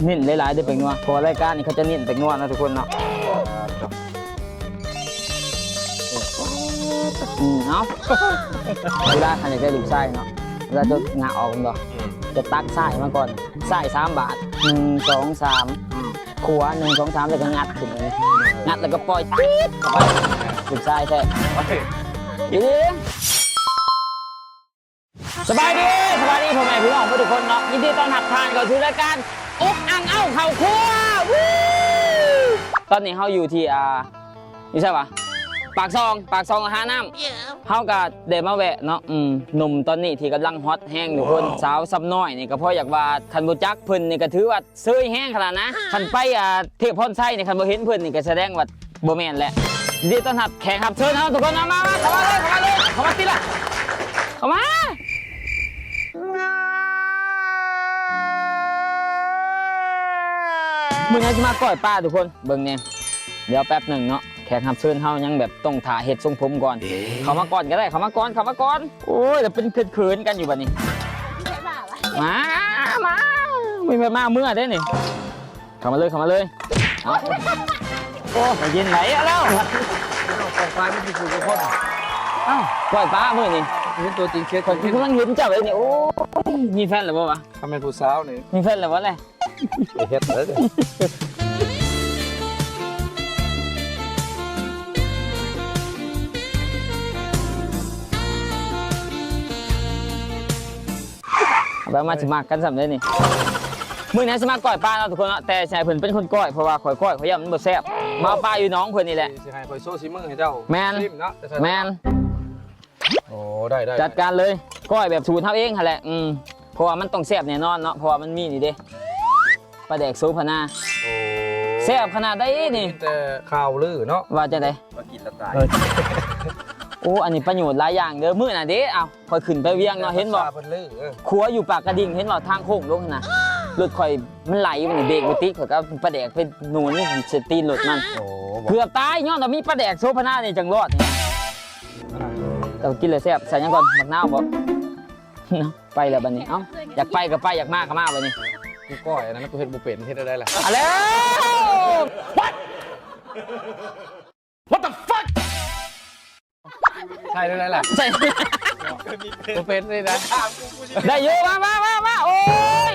ເນັ້ນຫຼາຍໆເດີ້ແປ້ງນົວ ເພາະວ່າລາຍການນີ້ເຂົາຈະເນັ້ນແປ້ງນົວເນາະທຸກຄົນເນາະ. ອືມ ເອົາ ເວລາຄັນຢາກໄດ້ລູກຊາຍເນາະ ເວລາເຈົ້າງະອອກແມ່ນບໍ່ ອືມ ເຈົ້າຕັກຊາຍມາກ່ອນ ຊາຍສາມບາດ ໜຶ່ງ ສອງ ສາມ ອືມ ຂວາ ໜຶ່ງ ສອງ ສາມ ແລ້ວກໍງັດຂຶ້ນ ງັດແລ້ວກໍປ່ອຍ ປີດ ເຂົ້າໄປ ລູກຊາຍແທ້ ອີ່ຫຼີ. ສະບາຍດີ ສະບາຍດີພໍ່ແມ່ພີ່ນ້ອງທຸກຄົນເນາະ ຍິນດີຕ້ອນຮັບທ່ານເຂົ້າສູ່ລາຍການອົບອັ່ງເອົ້າເຂົ້າຄົວ ວູ້ ຕອນນີ້ເຮົາຢູ່ທີ່ ອ່າ ຢູ່ໃສວະ ປາກຊ່ອງ ປາກຊ່ອງທ່ານ້ຳ ເຮົາກໍໄດ້ມາແວະເນາະ ອືມ ໜຸ່ມຕອນນີ້ທີ່ກຳລັງຮອດແຮງທຸກຄົນ ສາວຊຳນ້ອຍນີ້ກໍພໍຢາກວ່າ ຄັນບໍ່ຈັກເພິ່ນນີ້ກໍຖືວ່າ ເຊີຍແຮງຂະໜາດນະ ຄັນໄປ ອ່າ ເທບພອນໄຊນີ້ ຄັນບໍ່ເຫັນເພິ່ນນີ້ກໍສະແດງວ່າບໍ່ແມ່ນແຫຼະ. ຍິນດີຕ້ອນຮັບແຂກຮັບເຊີນເຮົາທຸກຄົນ ມາ ມາ ມາ ເຂົ້າມາເລີຍ ເຂົ້າມາເລີຍ ເຂົ້າມາຕິລະ ເຂົ້າມາ. ມື້ນີ້ຊິມາກ້ອຍປາທຸກຄົນ ເບິ່ງແດ່ ດຽວແປັບໜຶ່ງເນາະ ແຂກຮັບເຊີນເຮົາຍັງແບບຕ້ອງຖ້າເຮັດຊົງຜົມກ່ອນ ເຂົ້າມາກ່ອນກໍໄດ້ ເຂົ້າມາກ່ອນ ເຂົ້າມາກ່ອນ. ໂອ້ຍ ແລ້ວເປັນເຂີນໆກັນຢູ່ບັດນີ້ ມາ ມາ ມີໃຜມາເມືອເດ້ນີ້ ເຂົ້າມາເລີຍ ເຂົ້າມາເລີຍ ເອົາ ໂອ້ ເຢັນໄຫຼແລ້ວ ເອົ້າ ກ້ອຍປາມື້ນີ້ ເຫັນຕົວຈິງເຊັດ ຂ້ອຍກຳລັງເຫັນເຈົ້າເດ້ນີ້ ໂອ້ຍ ມີແຟນແລ້ວບໍ່ວະ ຖ້າແມ່ນຜູ້ສາວນີ້ ມີແຟນແລ້ວບໍ່ແລະ? ໄປເຮັດເລີຍ ໄປມາຊິມັກກັນສ່ຳເດ້ນີ້ ມື້ນີ້ຊິມາກ້ອຍປາເນາະທຸກຄົນເນາະ ແຕ່ຊິໃຫ້ເພິ່ນເປັນຄົນກ້ອຍ ເພາະວ່າຂ້ອຍກ້ອຍ ຂ້ອຍຢ້ານມັນບໍ່ແຊບ ມາເອົາປາຢູ່ໜອງເພິ່ນນີ້ແຫຼະ ຊິໃຫ້ຂ້ອຍໂຊສີມືໃຫ້ເຈົ້າ ແມ່ນ ຊີມເນາະ ແມ່ນ. ໂອ້ ໄດ້ໆໆ ຈັດການເລີຍ ກ້ອຍແບບສູດເຮົາເອງຫັ້ນແຫຼະ ອືມ ເພາະວ່າມັນຕ້ອງແຊບແນ່ນອນເນາະ ເພາະວ່າມັນມີນີ້ເດ້ ປາແດກໂສພະນາ ໂອ້ ແຊບຂະໜາດໃດນີ້ ໄດ້ຍິນແຕ່ຂ່າວລືເນາະ ວ່າຈັ່ງໃດ ວ່າກິນແລ້ວຕາຍ ເອີ ໂອ້ ອັນນີ້ປະໂຫຍດຫຼາຍຢ່າງເດີ້ ມື້ໜ້າເດ້ ເອົ້າ ຂ້ອຍຂຶ້ນໄປວຽງເນາະ ເຫັນບໍ່ ເພິ່ນລື ເອີ ຂົວຢູ່ປາກກະດິງ ເຫັນບໍ່ ທາງໂຄ້ງລົງຫັ້ນນະ ລົດຂ້ອຍມັນໄຫຼ ມັນເບຣກບໍ່ຕິດ ຂ້ອຍກໍເອົາປາແດກໄປໜູນໃສ່ຕີນລົດມັນ ໂອ້ ເກືອບຕາຍ ຍ້ອນວ່າມີປາແດກໂສພະນານີ້ຈັ່ງລອດນີ້. ເອົາ ກິນແລ້ວແຊບ ໃສ່ຫຍັງກ່ອນ ໝາກນາວບໍ່? ເນາະ ໄປແລ້ວບັດນີ້ ເອົ້າ ຢາກໄປກໍໄປ ຢາກມາກໍມາບັດນີ້ ກູກ້ອຍອັນນັ້ນ ກູເຮັດບໍ່ເປັນ ເຮັດແນວໃດລະ ອາ ແລ້ວ What? What the fuck? ໃສ່ໄດ້ລະ ໃສ່ ບໍ່ເປັນນີ້ນະ ໄດ້ຢູ່ ມາ ມາ ມາ ມາ ໂອ້ຍ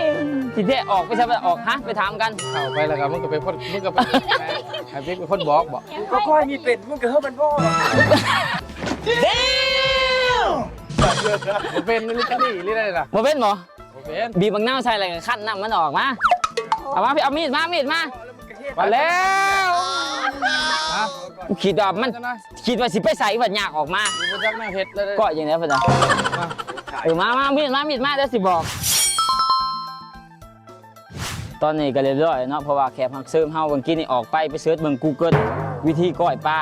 ຊິແທ້ອອກໄປຊະ ອອກ ຮະ ໄປຖາມກັນ ເຂົ້າໄປແລ້ວກໍ ມຶງກໍເປັນຄົນ ມຶງກໍເປັນ ໃຫ້ເປັນຄົນບອກບໍ ກູກໍຄ່ອຍມີເປັນ ມຶງກໍເຮີ້ມັນບໍ່ Damn! ບໍ່ເປັນອີ່ຫຼີ ອີ່ຫຼີໄດ໋ລະ ບໍ່ເປັນບໍ? ບໍ່ເປັນ ບີບບັກນາວໃສ່ແລ້ວກໍຄັ້ນນ້ຳມັນອອກມາ ເອົາມາ ເອົາມີດມາ ມີດມາ ມາແລ້ວ ຄິດວ່າມັນ ຄິດວ່າຊິໄປໃສ ວ່າຍາກອອກມາ ບໍ່ຈັກແນວເຮັດເລີຍ ກ້ອຍຈັ່ງໃດເພິ່ນນະ ເອີ ມາ ມາ ມີດມາ ມີດມາ ດຽວຊິບອກ. ຕອນນີ້ກໍລຽບຮ້ອຍແລ້ວເນາະ ເພາະວ່າແຂກຮັບເຊີນເຮົາ ເມື່ອກີ້ນີ້ອອກໄປ ໄປເສີດເບິ່ງ Google ວິທີກ້ອຍປາ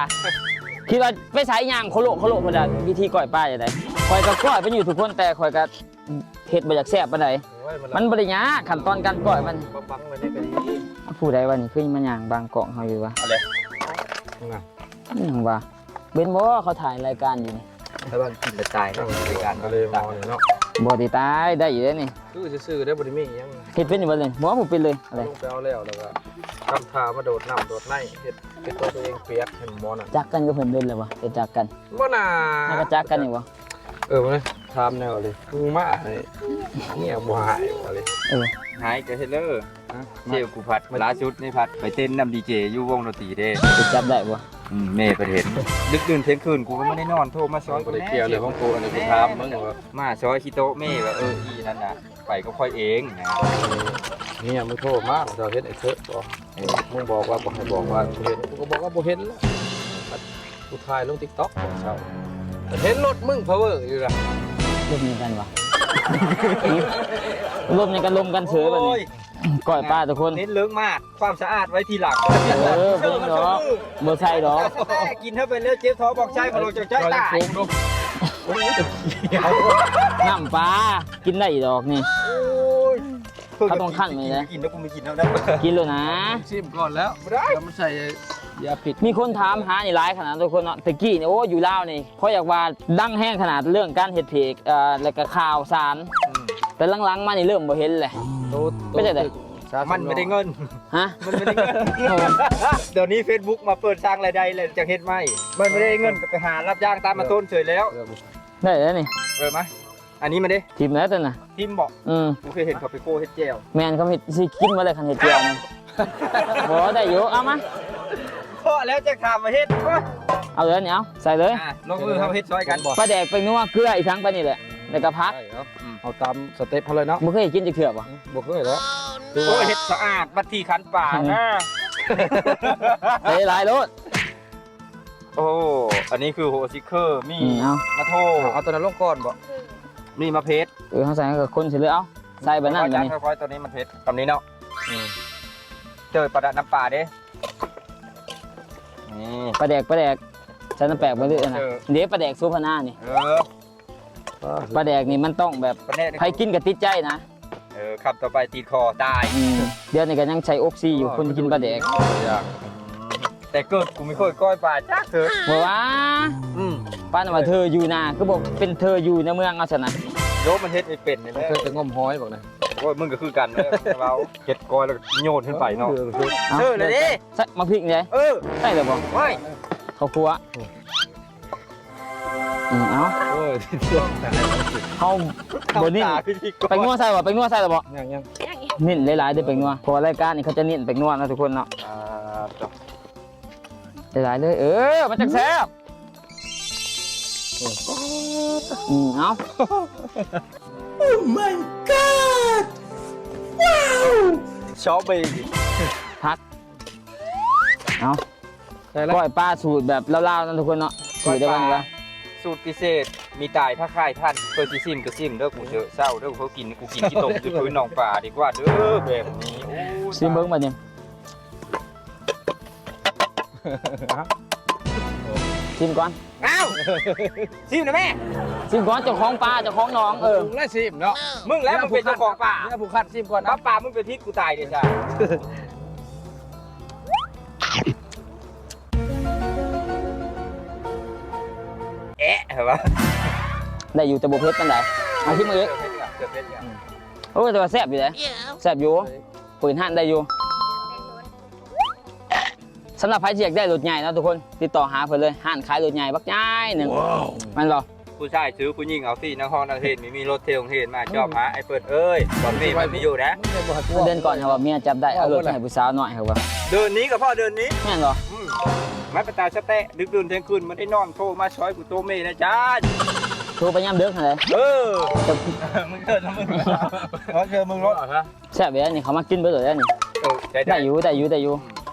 ຄິດວ່າໄປໃສ ຍ່າງໂຄໂລະໂຄໂລະ ເພິ່ນວ່າວິທີກ້ອຍປາຈັ່ງໃດ ຂ້ອຍກໍກ້ອຍເປັນຢູ່ທຸກຄົນ ແຕ່ຂ້ອຍກໍເຮັດບໍ່ຢາກແຊບປານໃດ ໂອ້ຍ ມັນບໍ່ໄດ້ຍາກ ຂັ້ນຕອນການກ້ອຍມັນ ບັງໆໄວ້ນີ້ກໍດີ ຜູ້ໃດວະນີ້ ຄືມາຍ່າງບັງກ້ອງເຮົາຢູ່ວະ ເອົາເລີຍ ນະ ອີ່ຫຍັງວະ ເປັນບໍ່ ເຂົາຖ່າຍລາຍການຢູ່ນີ້ ລະວັງກິນລະຕາຍເນາະ ລາຍການ ກໍເລີຍເມົານີ້ເນາະ ບໍ່ໄດ້ຕາຍ ໄດ້ຢູ່ເດ້ນີ້ ຄືຊື່ໆເດ້ ບໍ່ໄດ້ມີຫຍັງ ເຮັດເປັນຢູ່ບໍ່ເລີຍ ບໍ່ ບໍ່ເປັນເລີຍ ອະໄລ ລົງໄປເອົາແລ້ວ ແລ້ວກໍທຳທ່າມາໂດດນ້ຳໂດດໃນ ເຮັດ ເຮັດຕົວເອງປຽກ ເຫັນໝໍນະ ຈັກກັນກັບເພິ່ນດົນແລ້ວບໍ່ ເຮັດຈັກກັນ ບໍ່ໜ້າ ເຮົາກໍຈັກກັນນີ້ບໍ່ ເອີ ມາເລີຍ ຖາມແນວເລີຍ ກູມາໃຫ້ເມຍບໍ່ຫາຍບໍ່ເລີຍ ເອີ ຫາຍກໍເຮັດເລີຍ ຮະ ເຊວກູພັດ ມາ ລ່າສຸດນີ້ພັດໄປເຕັ້ນນຳດີເຈຢູ່ວົງດົນຕີເດ້ ໄປຈັບໄດ້ບໍ່? ອືມ ແມ່ເພິ່ນເຫັນ ດຶກດື່ນທ່ຽງຄືນ ກູກໍບໍ່ໄດ້ນອນ ໂທມາຊອຍ ບໍ່ໄດ້ກ່ຽວເລື່ອງຂອງກູ ອັນນີ້ກູຖາມມຶງວ່າ ມາຊອຍຂີ້ໂຕະແມ່ວ່າ ເອີ ອີນັ້ນນະ ໄປກັບຂ້ອຍເອງນະ ເມຍມຶງໂທມາ ເຈົ້າເຫັນໄອ້ເທີະບໍ່? ເອີ ມຶງບອກວ່າບໍ່ໃຫ້ບອກວ່າບໍ່ເຫັນ ກູກໍບອກວ່າບໍ່ເຫັນແລ້ວ ກູຖ່າຍລົງ TikTok ຕອນເຊົ້າ ເຫັນລົດມຶງພາວເວີຢູ່ລະ ລົມຍັງກັນວະ ລົມຍັງກັນ ລົມກັນເສີຍບັດນີ້ ໂອ້ຍ ກ້ອຍປາທຸກຄົນ ເນັ້ນເລື່ອງມາດ ຄວາມສະອາດໄວ້ທີຫຼັງ ເອີ ບໍ່ຫຍັງດອກ ບໍ່ໃສ່ດອກ ກິນເຂົ້າໄປແລ້ວເຈັບທ້ອງບອກໄສ້ ບໍ່ລົງຈາກໃຈຕາຍ ໂອ້ຍ ນ້ຳປາ ກິນໄດ້ດອກນີ້ ໂອ້ຍ ເຂົາຕ້ອງຄັ້ນໄວ້ເດ້ ກິນແລ້ວ ກູບໍ່ກິນແລ້ວນະ ກິນໂລດນະ ຊີມກ່ອນແລ້ວ ບໍ່ໄດ້ ແລ້ວມັນໃສ່ ຢ່າຜິດ ມີຄົນຖາມຫານີ້ຫຼາຍຂະໜາດທຸກຄົນເນາະ ແຕ່ກີ້ນີ້ ໂອ້ ຢູ່ລາວນີ້ ເພາະຢາກວ່າດັງແຮງຂະໜາດເລື່ອງການເຮັດເພຈ ເອີ ແລ້ວກໍຂ່າວສານ ອືມ ແຕ່ຫຼັງໆມານີ້ເລີ່ມບໍ່ເຫັນແຫຼະ ໂຕ ເປັນຈັ່ງໃດ? ມັນບໍ່ໄດ້ເງິນ. ຮະ? ມັນບໍ່ໄດ້ເງິນ. ດຽວນີ້ເຟສບຸກມາເປີດສ້າງລາຍໄດ້ແລ້ວ ຈັ່ງເຮັດໃໝ່. ມັນບໍ່ໄດ້ເງິນ ກໍໄປຫາຮັບຈ້າງຕາມມາຕົ້ນເສີຍແລ້ວ. ເອີ ໄດ້ແລ້ວນີ້. ເອີ ມາ ອັນນີ້ມາເດ້. ຖິ້ມແລ້ວຕົວນະ. ຖິ້ມບໍ? ອືມ. ບໍ່ເຄີຍເຫັນເຂົາໄປໂກ້ເຮັດແຈ່ວ. ແມ່ນ ເຂົາເຮັດ ຊິກິນບໍ່ໄດ້ຄັນເຮັດແຈ່ວນະ. ບໍ່ ໄດ້ຢູ່ ເອົາມາ. ພໍແລ້ວ ຈັກຖາມມາເຮັດ. ເອົາເລີຍນີ້ ເອົາ ໃສ່ເລີຍ. ອ່າ ລົງມືເຮົາເຮັດຊ່ອຍກັນ. ປາແດກ ແປ້ງນົວ ເກືອ ອີ່ສັງປານນີ້ແຫຼະ ແລ້ວກໍຜັກ. ເອົາຕາມສະເຕັບເຮົາເລີຍເນາະ. ບໍ່ເຄີຍກິນຈັກເທື່ອບໍ? ບໍ່ເຄີຍແລ້ວ. ໂອ້ຍ ເຮັດສະອາດ ບັດທີຄັນປານະ. ໃສ່ຫຼາຍໂລດ. ໂອ້ ອັນນີ້ຄືຫົວສະເຕັກ ມີ ອືມ ເອົາ ມາໂທ ເອົາຕົວນັ້ນລົງກ່ອນບໍ? ນີ້ມາເຜັດ. ເອີ ເຮົາໃສ່ ເຮົາກໍຄົນໃສ່ເລີຍ. ເອົາ ໃສ່ບາດນັ້ນ ຄ່ອຍໆ ບາດນີ້ ຄ່ອຍໆ ຕົວນີ້ມັນເຜັດ. ຕຳນີ້ເນາະ. ອືມ. ເຈີປາແດກ ນ້ຳປາເດ້. ນີ້ ປາແດກ ປາແດກ ໃສ່ນ້ຳແປກໄປເລື້ອຍນະ. ເອີ ເດ້ ປາແດກໂສພະນານີ້. ເອີ ປາແດກນີ້ມັນຕ້ອງແບບ ປາແດກນີ້ ໃຜກິນກໍຕິດໃຈນະ. ເອີ ຄຳຕໍ່ໄປຕິດຄໍຕາຍ. ອືມ. ດຽວນີ້ກໍຍັງໃສ່ອົກຊີຢູ່ ຄົນກິນປາແດກ. ແຕ່ເກີດກູບໍ່ເຄີຍກ້ອຍປາຈັກເທື່ອ. ບໍ່ວ່າ. ອືມ. ປານວ່າເທີຢູ່ນາ ຄືບໍ່ເປັນເທີຢູ່ໃນເມືອງເອົາຊັ້ນນະ. ໂຍ ມັນເຮັດບໍ່ເປັນນີ້ແຫຼະ. ເທີແຕ່ງົມຫອຍບັກນະ. ໂອ້ຍ ມຶງກໍຄືກັນເດ້ ເວົ້າເຮັດກ້ອຍແລ້ວໂຍນຂຶ້ນໄປເນາະ. ເອີ ເທີແລ້ວເດ້. ໃສ່ໝາກພິກນີ້ເດ້. ເອີ ໃສ່ແລ້ວບໍ່? ໂອ້ຍ ເຂົ້າຄົວ. ອືມ ເອົາ ໂອ້ຍ ເຮົາບໍ່ນີ້ ແປ້ງນົວໃສ່ບໍ່? ແປ້ງນົວໃສ່ແລ້ວບໍ່? ຍັງໆ ເນັ້ນຫຼາຍໆເດີ້ແປ້ງນົວ ເພາະວ່າລາຍການນີ້ເຂົາຈະເນັ້ນແປ້ງນົວເນາະທຸກຄົນເນາະ. ອ່າ ຫຼາຍໆເລີຍ ເອີ ມັນຈັ່ງແຊບ. ອືມ ເອົາ Oh my god ວ້າວ ຊອບເບ ຜັກ ເອົາ ກ້ອຍປາສູດແບບລາວໆເນາະທຸກຄົນເນາະ. ສູດໄດ້ບໍ່ນີ້ວະ? ສູດພິເສດ ມີຕາຍຖ້າຂາຍທັນ. ເພິ່ນຊິຊິມກໍຊິມເດີ ກູເຊີເຊົາເດີ ເຂົາກິນ ກູກິນຂີ້ຕົມຢູ່ພື້ນໜອງປາດີກວ່າເດີ ແບບນີ້. ໂອ້ຍ ຊິມເບິ່ງບັດນີ້ ຊິມກ່ອນ. ອ້າວ ຊິມນະແມ່ ຊິມກ່ອນ ເຈົ້າຂອງປາ ເຈົ້າຂອງໜອງ. ເອີ ມຶງແຫຼະຊິມເນາະ ມຶງແຫຼະ ມຶງເປັນເຈົ້າຂອງປາ. ເອົາຜູ້ຄັດຊິມກ່ອນ ປາ ປາ ມຶງໄປຜິດກູຕາຍເດ້ຊະ. ແອະ ເຫັນບໍ່ ໄດ້ຢູ່ ແຕ່ບໍ່ເຜັດປານໃດ. ເອົາຊິມເບິ່ງອີກ. ໂອ້ ແຕ່ວ່າແຊບຢູ່ເດ້ ແຊບຢູ່ ເປີດຮ້ານໄດ້ຢູ່. ສຳລັບໃຜທີ່ຢາກໄດ້ລົດໃຫຍ່ເນາະທຸກຄົນ ຕິດຕໍ່ຫາເພິ່ນເລີຍ ຮ້ານຂາຍລົດໃຫຍ່ບັກໃຫຍ່ໜຶ່ງ ແມ່ນບໍ່? ຜູ້ຊາຍຊື້ ຜູ້ຍິງເອົາ ສີ່ນັກຮ້ອງນັກເຮນ ມີລົດເທໂຮງຮຽນມາຈອບຫາ ອືມ ອ້າຍເປີດເອີຍ. ຕອນນີ້ມັນມີຢູ່ນະ ເດືອນກ່ອນເຮົາວ່າເມຍຈັບໄດ້ ເອົາລົດໃຫ້ຜູ້ສາວນ້ອຍເຮົາວ່າ. ເດືອນນີ້ກໍພໍເດືອນນີ້ ແມ່ນບໍ່? ອືມ ມາໄປຕາສະແຕະ ດຶກດື່ນທ່ຽງຄືນ ມັນໄດ້ນອນ ໂທມາຊ່ອຍກູໂຕເມແດ່ຈ້າ. ໂທໄປຍາມເດິກຫັ້ນແຫຼະ. ເອີ ມຶງເກີດ ມຶງເກີດ ມຶງລົດ ແຊບເດ້ ອັນນີ້ເຂົາມາກິນເບິດເລີຍ ອັນນີ້. ເອີ ໄດ້ ໄດ້ຢູ່ ໄດ້ຢູ່ ໄດ້ຢູ່.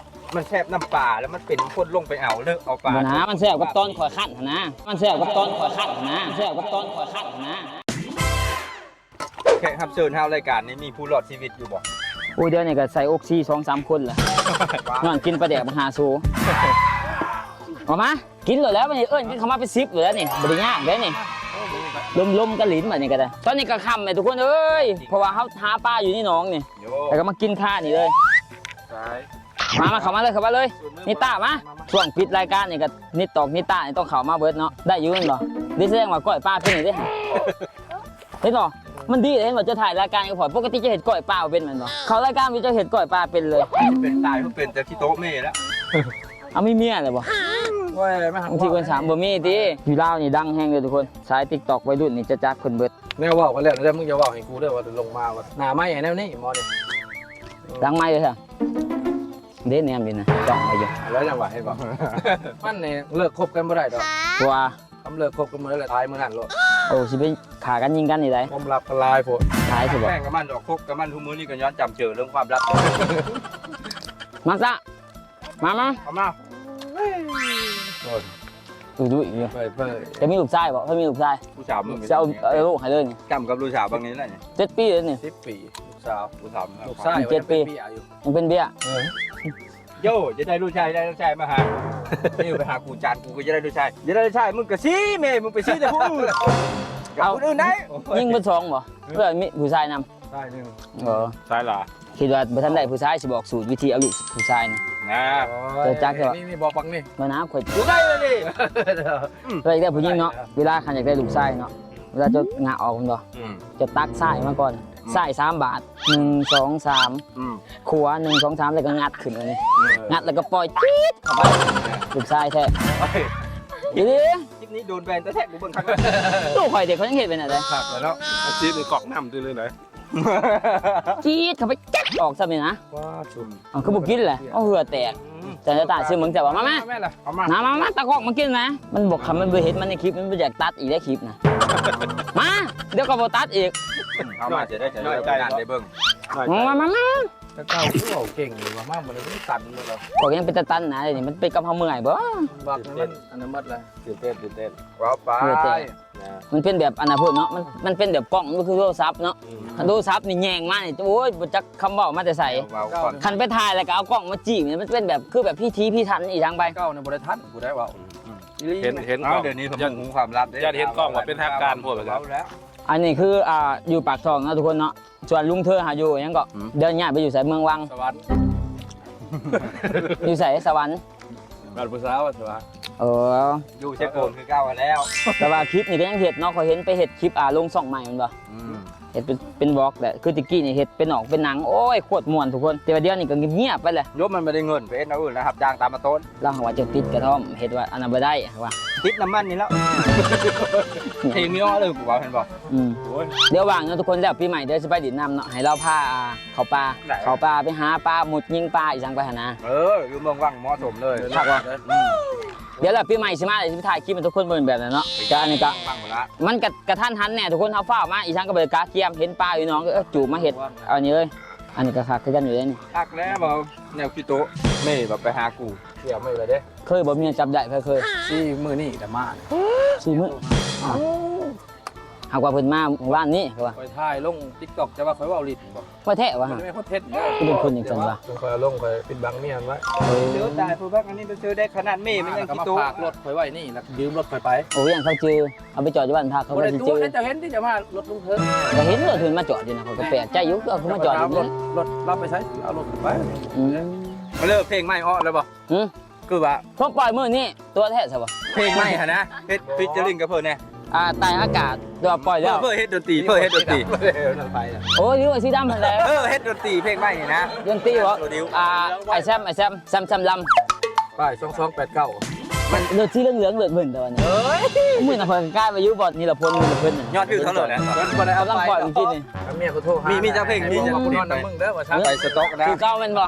ມັນແຊບນ້ຳປາ ແລ້ວມັນເປັນຄົນລົງໄປເອົາເລີກເອົາປາ. ບໍ່ນາ ມັນແຊບກັບຕອນຂ້ອຍຄັດຫັ້ນນາ ມັນແຊບກັບຕອນຂ້ອຍຄັດຫັ້ນນາ ແຊບກັບຕອນຂ້ອຍຄັດຫັ້ນນາ. ແຂກຮັບເຊີນເຮົາລາຍການນີ້ມີຜູ້ລອດຊີວິດຢູ່ບໍ່? ໂອ້ຍ ດຽວນີ້ກໍໃສ່ອົກຊີສອງສາມຄົນລະ ຍ້ອນກິນປາແດກບັກຫາໂຊ. ເອົາມາ ກິນໂລດແລ້ວ ບັດນີ້ເອີ້ນກັນເຂົ້າມາເປັນສິບໂລດແລ້ວນີ້ ບໍ່ໄດ້ຍາກເດ້ນີ້ ລົມໆກັນຫຼິ້ນບັດນີ້ກໍໄດ້. ຕອນນີ້ກໍຄ່ຳແລ້ວທຸກຄົນເອີຍ ເພາະວ່າເຮົາຫາປາຢູ່ໃນໜອງນີ້ ແລ້ວກໍມາກິນຄານີ້ເລີຍ. ມາ ມາ ເຂົ້າມາເລີຍ ເຂົ້າມາເລີຍ ນິຕາ ມາ. ຊ່ວງປິດລາຍການນີ້ກໍນິຕອກນິຕານີ້ຕ້ອງເຂົ້າມາເບິດເນາະ. ໄດ້ຢູ່ແມ່ນບໍ່? ນີ້ສະແດງວ່າກ້ອຍປາເປັນນີ້ເດ້ ເຫັນບໍ່? ມັນດີເດ້ ເຫັນບໍ່? ເຈົ້າຖ່າຍລາຍການກັບຂ້ອຍ ປົກກະຕິເຈົ້າເຮັດກ້ອຍປາບໍ່ເປັນແມ່ນບໍ່? ເຂົ້າລາຍການນີ້ເຈົ້າເຮັດກ້ອຍປາເປັນເລີຍ. ເປັນຕາຍ ເປັນແຕ່ຂີ້ໂຕະເມແລ້ວ. ເອົາ ມີເມຍແລ້ວບໍ່? ໂອ້ຍ ມາຫາ ບາງທີເພິ່ນສາມບໍ່ມີຕິ. ຢູ່ລາວນີ້ດັງແຮງເດີທຸກຄົນ ສາຍຕິກຕັອກ ໄວລຸ້ນນີ້ຈະຈັກເພິ່ນເບິດ. ແນວເວົ້າກັນແລ້ວ ແຕ່ມຶງຢ່າເວົ້າໃຫ້ກູເດີວ່າລົງມາວ່າໜ້າໄມ້ແນວນີ້ໝໍນີ້. ຫຼັງໄມ້ເດີ ເດ້ແນມຢູ່ນະ ຈ້ອງໄວ້ຢູ່. ແລ້ວຈັ່ງວ່າໃຫ້ບອກ ມັນນີ້ເລີກຄົບກັນບໍ່ໄດ້ດອກ ເພາະວ່າ ຄຳເລີກຄົບກັນມື້ໃດລະ ຕາຍມື້ນັ້ນໂລດ. ໂອ້ ຊິໄປຂ້າກັນຍິງກັນນີ້ໃດ໋. ຄວາມລັບກໍຫຼາຍໂພດ ຫຼາຍຊິບອກ. ແມ່ນກັບມັນດອກ ຄົບກັບມັນທຸກມື້ນີ້ກໍຍ້ອນຈຳເຈີເລື່ອງຄວາມລັບ. ມາຊະ ມາ ມາ ເອົາມາ. ໂອ້ຍ ດຸຍໆຢູ່. ເປີດ ເປີດ ຈະມີລູກຊາຍບໍ່? ເພິ່ນມີລູກຊາຍ ຜູ້ສາວມຶງ ຊິເອົາ ເອົາລູກໃຫ້ເລີຍນີ້. ຈຳກັບລູກສາວບັກນີ້ແຫຼະນີ້ ເຈັດປີແລ້ວນີ້. ສິບປີ ລູກສາວ ຜູ້ສາວ ລູກຊາຍ ເຈັດປີ ຍັງເປັນເບ້ຍ ຍັງເປັນເບ້ຍ. ເອີ ໂຢ ຈະໄດ້ລູກຊາຍ ໄດ້ລູກຊາຍມາຫາ ນີ້ໄປຫາກູຈານ ກູກໍຈະໄດ້ລູກຊາຍ ຈະໄດ້ລູກຊາຍ ມຶງກໍຊີ້ແມ່ ມຶງໄປຊີ້ແຕ່ຜູ້ອື່ນ ເອົາ ຜູ້ອື່ນໄດ້. ຍິງເບິດສອງບໍ່? ເພື່ອມີຜູ້ຊາຍນຳ ຊາຍໜຶ່ງ. ເອີ ຊາຍຫຼາຍ. ຄິດວ່າບໍ່ທັນໄດ້ຜູ້ຊາຍ ຊິບອກສູດວິທີເອົາລູກຜູ້ຊາຍນະ. ນະ ເຈົ້າຈັກແຕ່ວ່າ ນີ້ ນີ້ບໍ່ປັກນີ້ ບໍ່ນາ ຂ້ອຍ ໄດ້ເລີຍນີ້. ເອີ ຢາກໄດ້ຜູ້ຍິງເນາະ ເວລາຄັນຢາກໄດ້ລູກຊາຍເນາະ ເວລາເຈົ້າງະອອກແມ່ນບໍ່? ອືມ ເຈົ້າຕັກຊາຍມາກ່ອນ ອືມ ຊ້າຍສາມບາດ ໜຶ່ງ ສອງ ສາມ ອືມ ຂວາ ໜຶ່ງ ສອງ ສາມ ແລ້ວກໍງັດຂຶ້ນອັນນີ້ ເອີ ງັດແລ້ວກໍປ່ອຍ ຈີດ ເຂົ້າໄປ ລູກຊາຍແທ້ ເອີ ອີ່ຫຼີ. ຄລິບນີ້ໂດນແບນແທ້ໆ ກູເບິ່ງຄັກ ລູກຂ້ອຍເດັກເຂົາຍັງເຮັດເປັນອັນໃດ ຄັກແລ້ວເນາະ ອາຊີບນີ້ກອກນ້ຳຕື່ມເລີຍນະ ຈີດເຂົ້າໄປ ຈັກ ອອກຊ້ຳນີ້ນະ ວ້າ ຊຸມ ເອົາ ຄືບໍ່ກິນແຫຼະ ເອົາ ເຫື່ອແຕກ ອືມ ຈັ່ງໃດຕາຍຊື່ມຶງ ເຈົ້າວ່າ ມາ ມາ ມາ ມາ ຕາກ້ອງມາກິນນະ ມັນບໍ່ ຄັນມັນບໍ່ເຫັນມັນໃນຄລິບ ມັນບໍ່ຢາກຕັດອີກໃນຄລິບນະ ມາ ດຽວກໍບໍ່ຕັດອີກ ເອົາມາ ຈະໄດ້ ຈະໄດ້ໄປງານໄດ້ເບິ່ງ ມາ ມາ ມາ ມາ ແຕ່ເກົ່າຄືເວົ້າເກັ່ງຢູ່ວ່າ ມາມື້ນີ້ມັນຕັນໝົດແລ້ວ ພວກຍັງເປັນຕາຕັນນະ ດຽວນີ້ມັນເປັນກັບເຮົາເມື່ອຍບໍ່ ບັກມັນອັນນັ້ນໝົດແລ້ວ ຕື່ນເຕັ້ນ ຕື່ນເຕັ້ນ ເວົ້າໄປ ມັນເປັນແບບອັນນັ້ນໂພດເນາະ ມັນ ມັນເປັນແບບກ້ອງ ມັນບໍ່ຄືໂທລະສັບເນາະ ອືມ ຄັນໂທລະສັບນີ້ແຍ່ງມານີ້ ໂອ້ຍ ບໍ່ຈັກຄຳເວົ້າມາແຕ່ໃສ ຄັນໄປຖ່າຍແລ້ວກໍເອົາກ້ອງມາຈີ້ ມັນເປັນແບບ ຄືແບບພິຖີພິຖັນອີ່ຫຍັງໄປ ເກົ່ານີ້ບໍ່ໄດ້ທັນ ບໍ່ໄດ້ເວົ້າ ອືມ ອີ່ຫຼີ ເຫັນ ເຫັນກ້ອງ ດຽວນີ້ເຂົາຮູ້ຄວາມລັບເດ້ ຢ້ານເຫັນກ້ອງວ່າເປັນທາງການໂພດ ເວົ້າແລ້ວ ອັນນີ້ຄື ອ່າ ຢູ່ປາກຊ່ອງເນາະທຸກຄົນເນາະ ສ່ວນລຸງເທີຫາຢູ່ຫຍັງເກາະ ອືມ ດຽວຍ້າຍໄປຢູ່ໃສ ເມືອງວັງ ສະຫວັນ ຢູ່ໃສ ສະຫວັນ ບ້ານຜູ້ສາວ ສະຫວັນ ເອີ ຢູ່ເຊໂປນຄືເກົ່າຫັ້ນແລ້ວ ແຕ່ວ່າຄລິບນີ້ກໍຍັງເຮັດເນາະ ຂ້ອຍເຫັນໄປເຮັດຄລິບ ອ່າ ລົງຊ່ອງໃໝ່ແມ່ນບໍ່ ອືມ ເຮັດເປັນ ເປັນວລັອກແຫຼະ ຄືແຕ່ກີ້ນີ້ເຮັດເປັນອອກເປັນໜັງ ໂອ້ຍ ໂຄດມ່ວນທຸກຄົນ ແຕ່ວ່າດຽວນີ້ກໍງຽບໆໄປແຫຼະ ໂຍມມັນບໍ່ໄດ້ເງິນ ໄປເຮັດແນວອື່ນແລ້ວ ຮັບຈ້າງຕາມມາຕົ້ນ ລາວຫາວ່າເຈົ້າຕິດກະທ່ອມ ເຮັດວ່າອັນນັ້ນບໍ່ໄດ້ ວ່າຕິດນ້ຳມັນນີ້ແລ້ວ ເພງມີອ້ອເລີຍ ກູເວົ້າເຫັນບໍ່ ອືມ ໂອ້ຍ ດຽວວ່າງເນາະທຸກຄົນ ແລ້ວປີໃໝ່ເດີຊິໄປຫຼິ້ນນ້ຳເນາະ ໃຫ້ລາວພາ ອ່າ ເຂົ້າປ່າ ໄດ້ ເຂົ້າປ່າໄປຫາປາ ມຸດຍິງປາ ອີ່ຫຍັງໄປຫັ້ນນະ ເອີ ຢູ່ເມືອງວັງເໝາະສົມເລີຍ ຄັກວ່າ ອືມ ດຽວແລ້ວປີໃໝ່ຊິມາ ດຽວຊິໄປຖ່າຍຄລິບໃຫ້ທຸກຄົນເບິ່ງແບບນັ້ນເນາະ ແຕ່ອັນນີ້ກະ ມັນກະກະທັນຫັນແດ່ທຸກຄົນ ເຮົາຟ້າວມາ ອີ່ຫຍັງກໍບໍ່ໄດ້ກະກຽມ ເຫັນປາຢູ່ໜອງ ກໍເອີ ຈູບມາເຮັດ ເອົານີ້ເລີຍ ອັນນີ້ກໍຄັກຄືກັນຢູ່ເດ້ນີ້ ຄັກແລ້ວ ແນວຂີ້ໂຕະ ເມແບບໄປຫາກູ ສຽມາອີກແລ້ວເດ້ ເຄີຍບໍ່ ເມຍຈັບໄດ້ ໃຜເຄີຍ ສີ່ມື້ນີ້ແຫຼະມາ ສີ່ມື້ ເອົາ ຫາກວ່າເພິ່ນມາວານນີ້ ເຂົາວ່າ ຂ້ອຍຖ່າຍລົງຕິກຕັອກ ແຕ່ວ່າຂ້ອຍເວົ້າຫຼິ້ນບໍ່ ວ່າແທ້ວ່າ ມັນແມ່ນຄອນເທັນ ຄືເປັນຄົນຈັ່ງຊັ້ນວະ ຂ້ອຍເອົາລົງ ຂ້ອຍປິດບັງເມຍໄວ້ ເອີ ເຈີຕາຍຜູ້ບັກອັນນີ້ໄປເຈີໄດ້ຂະໜາດເມມັນຍັງຂີ້ໂຕະ ຝາກລົດຂ້ອຍໄວ້ນີ້ ແລ້ວຢືມລົດຂ້ອຍໄປ ໂອ້ຍ ຢ້ານເຂົາຈື່ ເອົາໄປຈອດຢູ່ບ້ານພັກ ເຂົາກໍຊິຈື່ ເຈົ້າເຫັນຕິ ຈະມາລົດລຸງເທີ ກໍເຫັນລົດເພິ່ນມາຈອດຢູ່ນະ ຂ້ອຍກໍແປກໃຈຢູ່ ເອົາຄືມາຈອດຢູ່ນີ້ ລົດລາວໄປໃສ ເອົາລົດໄປ ອືມ ເລີກເພງໃໝ່ອອກແລ້ວບໍ່ ຫື ຄືວ່າ ເພິ່ນປ່ອຍມື້ນີ້ ຕົວແທ້ຊະບໍ່ ເພງໃໝ່ຫັ້ນນະ ເຮັດຟີເຈີລິງກັບເພິ່ນແດ່ ອ່າ ໃຕ້ອາກາດ ຕົວປ່ອຍແລ້ວ ເພິ່ນເຮັດດົນຕີ ເພິ່ນເຮັດດົນຕີ ໂອ້ຍ ຫຼືວ່າສີດຳຫັ້ນແຫຼະ ເອີ ເຮັດດົນຕີເພງໃໝ່ນີ້ນະ ດົນຕີບໍ່ ໂປຣດິວ ອ່າ ໄອ້ແຊມ ໄອ້ແຊມ ແຊມ ແຊມລຳ ປ້າຍສອງສອງແປດເກົ້າ ມັນລົດສີເຫຼືອງໆ ເລີດເພິ່ນແຕ່ວ່ານີ້ ເອີຍ ມື້ນັ້ນຂ້ອຍກໍກາຍໄປຢູ່ບ່ອນນິລະພົນ ນິລະເພິນ ຍອດວິວເທົ່າໃດແລ້ວ ເພິ່ນບໍ່ໄດ້ເອົາໄປ ຂ້ອຍເມື່ອກີ້ນີ້ ກຳເມຍຂໍໂທຫາ ມີ ມີຈັກເພງ ມີຈັກ ກູນອນນຳມຶງເດີວ່າຊັ້ນ ໄປສະຕັອກນະ ຄືເກົ່າແມ່ນບໍ່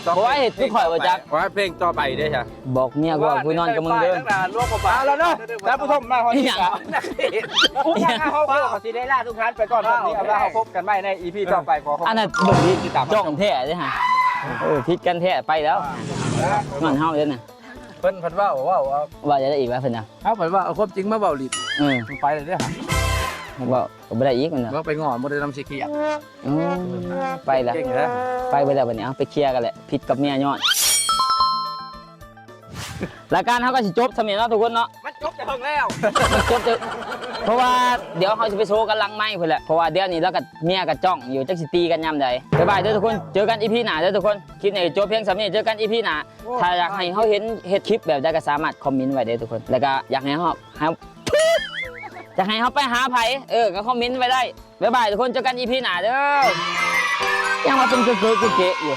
ເພາະວ່າເຮັດຄືຂ້ອຍບໍ່ຈັກ ວ່າເພງຕໍ່ໄປເດ້ຊະ ບອກເມຍກູວ່າກູນອນກັບມຶງເດີ ຫຼວງພໍ່ບາງແລ້ວເນາະ ທ່ານຜູ້ຊົມມາຮອດນີ້ ອຸຍ ທາງເຮົາກໍຊິໄດ້ລາທຸກທ່ານໄປກ່ອນ ເຮົາພົບກັນໃໝ່ໃນອີພີຕໍ່ໄປ ຂໍຂອບ ອັນນັ້ນເບິ່ງດີຈ້ອງແທ້ເດ້ຮະ ເອີ ຜິດກັນແທ້ໄປແລ້ວ ມັນເຮົາເດ້ນະ ເພິ່ນເພິ່ນເວົ້າ ເວົ້າ ເວົ້າ ວ່າຈະໄດ້ອີກວ່າເພິ່ນນະ ເຮົາເພິ່ນວ່າເອົາຄວາມຈິງມາເວົ້າຫຼິ້ນ ເອີ ໄປແລ້ວເດ້ຮະ ເວົ້າກໍບໍ່ໄດ້ອີກມັນນະ ເວົ້າໄປງໍບໍ່ໄດ້ນຳຊິເຄຍ ອືມ ໄປລະ ເກັ່ງແທ້ ໄປເບິດແລ້ວບັດນີ້ ເອົາ ໄປເຄຍກັນແຫຼະ ຜິດກັບເມຍຍ້ອນ ລາຍການເຮົາກໍຊິຈົບສ່ຳນີ້ເນາະທຸກຄົນເນາະ ມັນຈົບແຕ່ເຖິງແລ້ວ ມັນຈົບແຕ່ ເພາະວ່າດຽວເຮົາຊິໄປໂຊກັນຫຼັງໄມພຸ້ນແຫຼະ ເພາະວ່າດຽວນີ້ລາວກໍ ເມຍກໍຈ້ອງຢູ່ ຈັກຊິຕີກັນຍາມໃດ ບາຍບາຍເດີທຸກຄົນ ເຈີກັນອີພີໜ້າເດີທຸກຄົນ ຄລິບນີ້ຈົບພຽງສ່ຳນີ້ ເຈີກັນອີພີໜ້າ ໂອ້ ຖ້າຢາກໃຫ້ເຮົາເຫັນເຮັດຄລິບແບບໃດກໍສາມາດຄອມເມັນໄວ້ເດີທຸກຄົນ ແລ້ວກໍຢາກໃຫ້ເຮົາ ໃຫ້ ຢາກໃຫ້ເຮົາໄປຫາໃຜ ເອີ ກໍຄອມເມັນໄວ້ໄດ້ ບາຍບາຍທຸກຄົນ ເຈີກັນອີພີໜ້າເດີ ຍັງວ່າເປັນເກີກເກະຢູ່